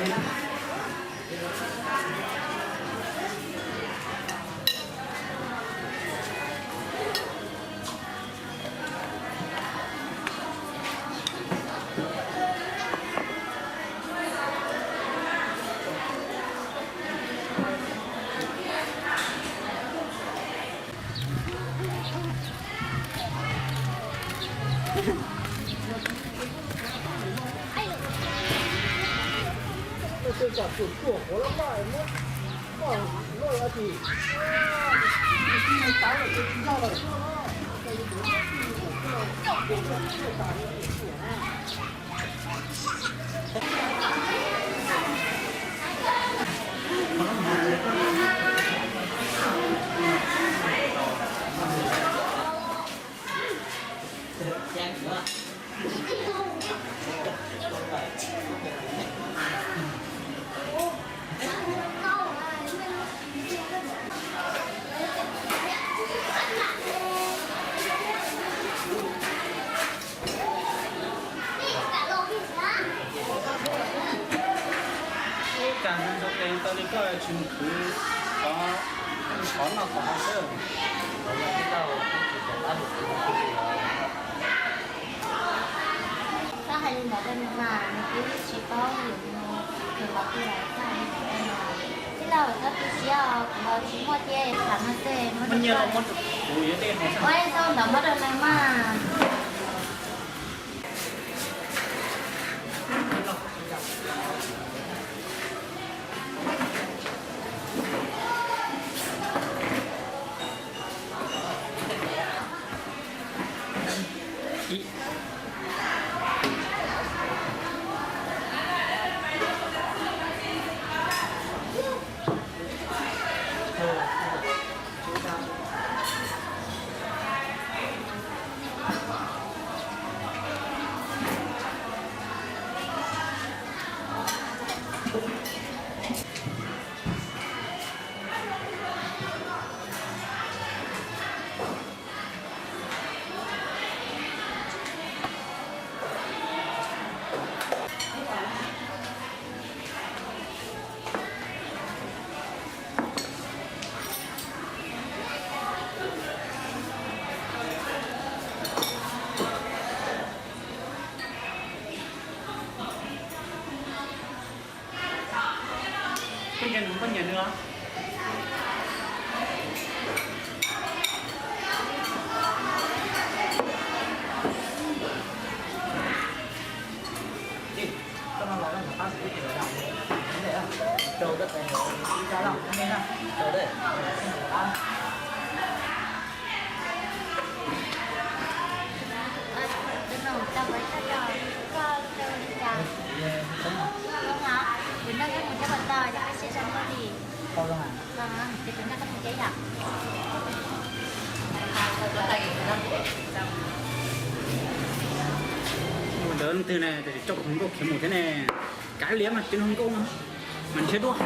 Ub, cas ntxhais tes tau li koj tsis mus khwv qhov, qhov noj qhov haus xwb. Koj hais li ntawd rau nws mas, nws twb tsis paub lwm hnub, nws los kuj lam txog li ntawd rau nws. Tij laug, koj tu siab os, kuv los tsis muaj thiab, tham no xwb muab rau koj. Ua ib txoj ntawd muab rau nws mas. Koj nrhiav nws, koj nyiam nws los? Ua ntawd leej twg ne, tab sis tso hluas nkauj khiav mus thiab ne. Kav liam mas cov hluas nkauj no mas nrhiav duab.